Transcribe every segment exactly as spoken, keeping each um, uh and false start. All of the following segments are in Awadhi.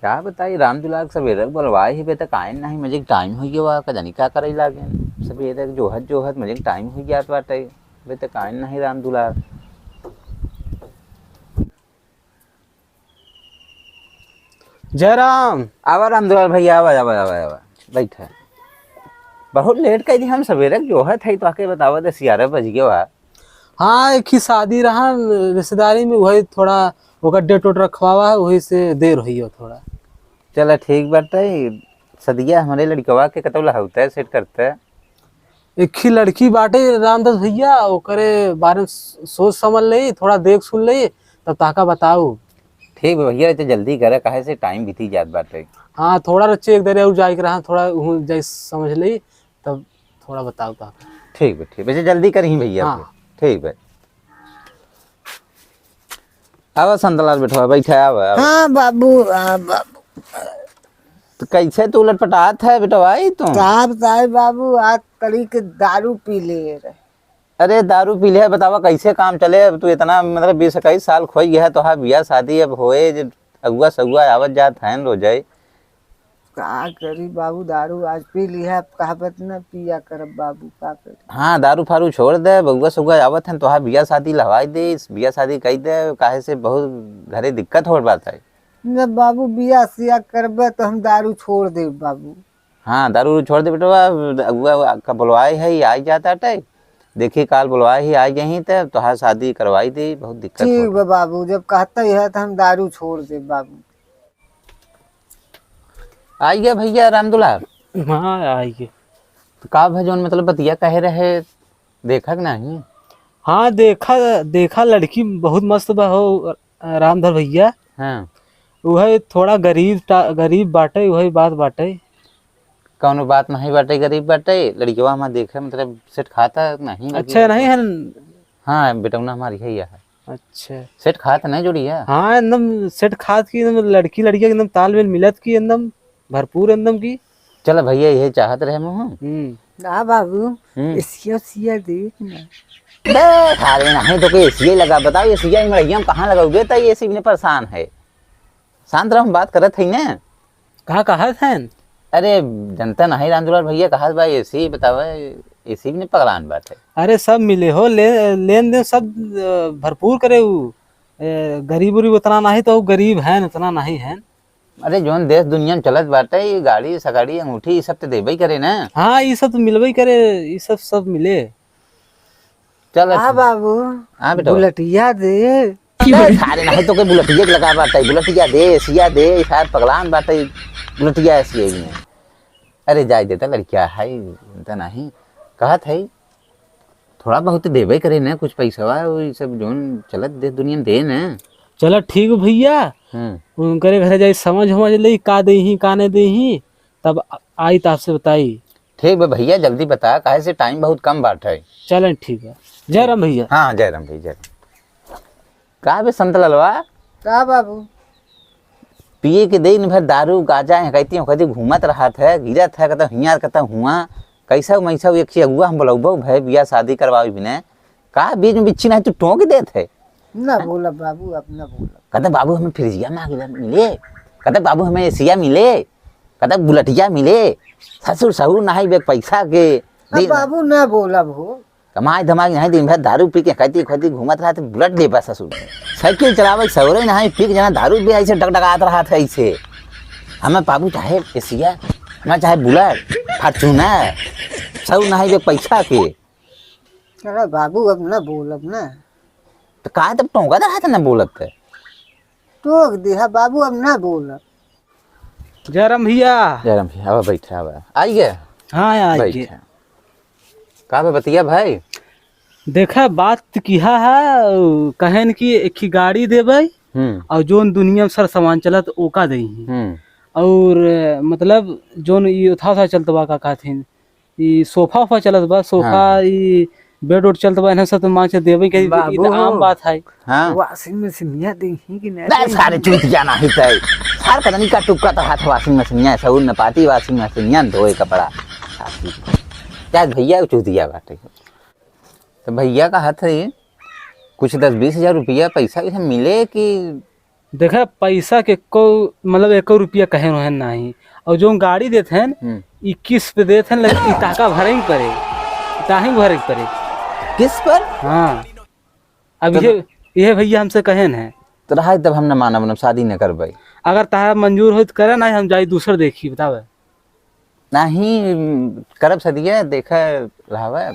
का बताई, राम दुलार सबेरे बोलवाए ही, बे तक आइन नहीं, मजे टाइम हो गया, का जानी का करे लागे। सबेरे जोहत जोहत मजे टाइम हो जात बाटे, बे तक आइन नहीं राम दुलार। जयराम। आवा राम दुलार भैया, आवा, आवा, आवा, आवा, बैठा। बहुत लेट कर दी, हम सबेरे जोहत है, तो आके बतावा, दस ग्यारह बज गया बा। हाँ, एक ही शादी रहा रिश्तेदारी में, वही थोड़ा ओकर डेट वेट रखवावा है, वही से देर हुई हो थोड़ा। चला ठीक बाटे, सदिया हमरे लड़कवा के कतौ लहौते सेट करते। एक ही लड़की बाटे रामदास भैया, ओकरे बारे में सोच समझ ले, थोड़ा देख सुन ले, तब ताका बताऊ। ठीक बा भैया, तो जल्दी करे, काहे से टाइम बीती जात बाटे। हाँ, थोड़ा रच्चे एक दरे और जाए के रहा, थोड़ा उहूँ जाए समझ ले, तब थोड़ा बताऊ ताका। ठीक बा, ठीक बा, जल्दी करही भैया। हाँ। ठीक बा। आवा संतलाल बेटवा, बैठा, आवा, आवा। हाँ बाबू, हाँ बाबू। तो कैसे तू लटपटात है बेटवा, ई तू? का बताई बाबू, आज तड़ी के दारू पी ले रहे। अरे दारू पी ले, बतावा कैसे काम चले? अब तू इतना, मतलब, बीस इक्कीस साल खोई गया है, तोहार बियाह शादी अब होए, जब अगुआ सगुआ आवत जात है रोजे। का करी बाबू, दारू आज पी लिहा, अब कहबत न पिया करब बाबू, का करी? हाँ, दारू फारू छोड़ दे, बउआ सउआ आवत हन, तोहार बियाह शादी लहवाई दे, बियाह शादी कई दे, काहे से बहुत घरे दिक्कत होत बात है। न बाबू, बियाह सिया करबे तो हम दारू छोड़ देब बाबू। हाँ, दारू उरू छोड़ दे बेटवा, अगुआ का बुलवाए है, आई जात आटे, देखी काल बुलवाए ही, आई जही त तोहार शादी करवाई दे, बहुत दिक्कत ठीक होत। बा बाबू, जब कहते ही है तो हम दारू छोड़ देब बाबू। आई गया भैया रामदुलार? हाँ, आई गया। तो का भा जौन मतलब बतिया कहे रहे, देखा कि नहीं? हाँ, देखा, देखा लड़की बहुत मस्त बा हो रामधर भैया। हाँ। उहे थोड़ा गरीब टा-, गरीब बाटे, उहे बात बाटे। कौनो बात नहीं बाटे, गरीब बाटे, लड़कवा हमार देखे मतलब सेट खाता नहीं लगी। अच्छा, नहीं है? हाँ, बेटौना हमारी है यह। अच्छा। सेट खात नहीं जोड़ी है? हाँ, एकदम सेट खात की, एकदम लड़की लड़किया एकदम तालमेल मिलत की, एकदम भरपूर एकदम की। चला भैया, यही चाहत रहे मुँह। हम्म। ना बाबू, हम्म। एसिया उसिया देख ना। बे, सारे नहीं तो कोई एसिया लगा, बताओ एसिया में रहिया हम कहाँ लगाओगे? तो ये एसी में परेशान है। शांत रहो, हम बात करत हई ना। का कहत हन? अरे, जनता नहीं रामदुलार भैया कहत बा एसी बतावे, एसी में पगलान बात है। अरे, सब मिले हो, ले-, लेन देन सब, अ, भरपूर करे उ। ए, गरीब उरीब उतना नहीं तो उ गरीब हैं, उतना नहीं हैं। अरे, जौन देश दुनिया में चलत बाटे, ई गाड़ी, सगाड़ी, अंगूठी, ई सब तो देबे ही करे ना। हाँ, ई सब तो मिलबे ही करे, ई सब, सब मिले। चल हाँ अच्छा। बाबू, हाँ बेटा। बुलेटिया दे। अरे, सारे नहीं तो के बुलेटिया के लगा बाटे, बुलेटिया दे, एसिया दे, ई सारे पगलान बाटे, बुलेटिया एसिया में। अरे, जाए देता लड़किया है, तो नहीं। कहत है, थोड़ा बहुत देबे करे ना, कुछ पैसवा, वो ई सब जौन चलत देश दुनिया में दे ना। चला ठीक भैया, हम्म। उनकरे घरे जाई, समझ हमझ लेई, का देही, का नहीं देही, तब आ-, आई त आपसे बताई। ठीक बा भैया, जल्दी बता, काहे से टाइम बहुत कम बाटे। चलें ठीक है, जय राम भैया। हाँ, जय राम भैया, जय राम। का बे संत ललवा? का बाबू? पिए के दिन भर दारू, गांजा, हेकैती, हेकैती घूमत रहत है, गिरत है, कहता हियाँ, कहता हुआँ, कैसा मैसा एक ठी अगुआ हम बोलौबो भाई, बियाह शादी करवावे बिना, का बीच में बिच्छी नहीं तू टोंक देत है? ना बोला बाबू, अब ना बोला। कहता बाबू हमें फ्रिजिया मांग ले, मिले, कहता बाबू हमें एसिया मिले, कहता बुलेटिया मिले, ससुर सहूर नहीं बे पैसा के अब दिन। बाबू ना बोला भो। कमाई धमाई नहीं, दिन भर दारू पी के हेकैती हेकैती घूमत रहत, बुलेट लेबा ससुर। साइकिल चलावे सौरे नहीं, पी के जना दारू भी ऐसे डगडगात रहत है ऐसे। हमें बाबू चाहे एसिया, हमें चाहे बुलेट, फॉर्च्यूनर, सौर नहीं बे पैसा के। अरे बाबू, अब ना बोलब ना। तो काहे तब टोंकत रहत ना बोलत है? टोक दिहा बाबू, अब ना बोलब। जयराम भैया। जयराम भैया, आवा बैठा, आवा। आई गया? हाँ, आई गया। बैठा। का बे बतिया भाई? देखा, बात किहा है, कहन कि एक ही गाड़ी देबै, हम्म। और जोन दुनिया में सर सामान चलत ओका देही। हम्म। और, मतलब, जोन ई उठा उठा चलत बा, का कहथिन, ई सोफा ओफा चलत बा, सोफा, हाँ। ई बेड उड चलत बा, इन्हें सब तो मांग से देबै के, ई बाबू। तो आम बात है। हाँ। Washing machine या देही कि नहीं ना, देही? सारे चूतिया नहीं तय। सार पता नहीं का टुक्का तो हाथ washing machine या, सौर न पाती washing machine या, धोए कपड़ा। क्या भैया चूतिया बाटे। तो भैया कहत है, कुछ दस बीस हजार रुपया पैसा वैसा मिले कि देखा, पैसा के को, मतलब, एको रुपया कहे रहन नाही। और जो गाड़ी देत हन, हम्म। ई किस्त पे देत हन, लेकिन ई ताका भरे ही पड़े, ताही भरे ही पड़े। किस्त पर? हाँ। अब तो ये, ये भैया हमसे कहेन है। तो रहा, तब हम न मानब, न शादी न करबै। अगर तारा मंजूर हो तो करे, नहीं हम जाई दूसर देखी, बतावे। नहीं, करब सदिया, देखे रहवे,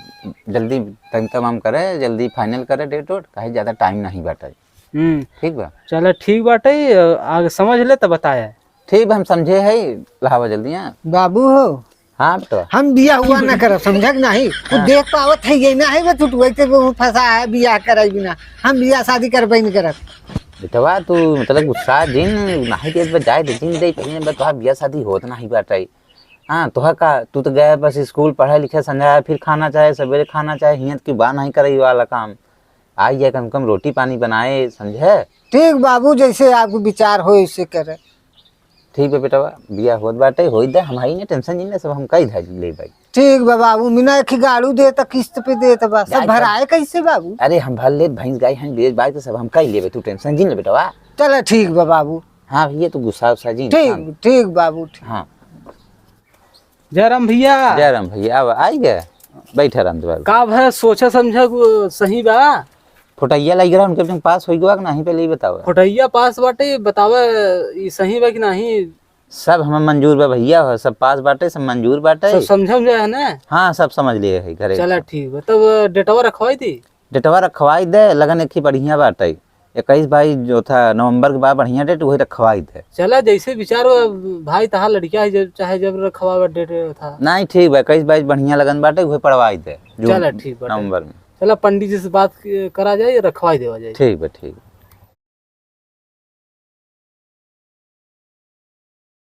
जल्दी तंग तमाम करे, जल्दी final करे date उट, काहे ज्यादा time नहीं बाटे। हम्म। ठीक बा? चला ठीक बाटे, आगे समझ ले तब बताए। ठीक बा, हम समझे है, रहवा जल्दी, हाँ। बाबू हो। हाँ बेटा। हम बिया हुआ ना करब, समझक नहीं? तू हाँ। देख पावत है ये ना है, बस उठवाई ते वो फंसा है, बिया कराई बिना। हम बिया शादी करबे नहीं करब। बेटवा, तू मतलब गुस्सा जिन, नहीं देत बा, जाए दे, जिन दे, पहले बा, तोहार बिया शादी होत नहीं बाटे। हाँ, तोहर का, तू तो गए बस स्कूल पढ़े लिखे, संझा फिर खाना चाहे, सवेरे खाना चाहे, हियत की बा नहीं करे वाला काम। आई जाए कम से कम रोटी पानी बनाए, समझे? ठीक बाबू, जैसे आपको विचार हो, ऐसे करे। ठीक बा बेटवा, बिया होत बाटे, होई दे, हम हई ने, tension जिन ले, सब हम कई धर ले भाई। ठीक बा बाबू, मिना एक गाड़ू दे त किस्त पे दे त बा, सब जाए भराए कैसे बाबू? अरे हम भर ले, भैंस गाय हैं, बेच बाच के सब हम कई लेबे, तू tension जिन ले बेटवा। चला ठीक बा बाबू। हाँ भैया, तू गुस्सा उस्सा जिन, ठीक, शांत। ठीक बाबू, ठीक। हाँ। जय राम भैया। जय राम भैया, आवा, आई गए, बैठे राम बाबू। का भै, सोचा समझा को सही बा? फोटैया लग रहा उनके, जब पास होई गवा कि नहीं, पहले ही बतावा। फोटैया पास बाटे, बतावा ई सही बा कि नहीं? सब हमें मंजूर बा भैया, हो सब पास बाटे, सब मंजूर बाटे। सब समझा उमझा है ना? हाँ, सब समझ लिए है घरे। चला ठीक बा, तब डेटवा रखवाई दी। डेटवा रखवाई दे, लगन एक ही बढ़िया बाटे, इक्कीस बाईस जो था नवंबर के बाद बढ़िया date, वही रखवाई दे। चला जैसे विचार हो भाई, तहार लड़किया है, जब चाहे जब रखवावे date था। नहीं ठीक बा, इक्कीस बाईस बढ़िया लगन बाटे, वही पड़वाई दे जून, चला ठीक बाटे। नवंबर में। चला पंडित जी से बात क-, करा जाए, रखवाई देवा जाए। ठीक बा, ठीक बा।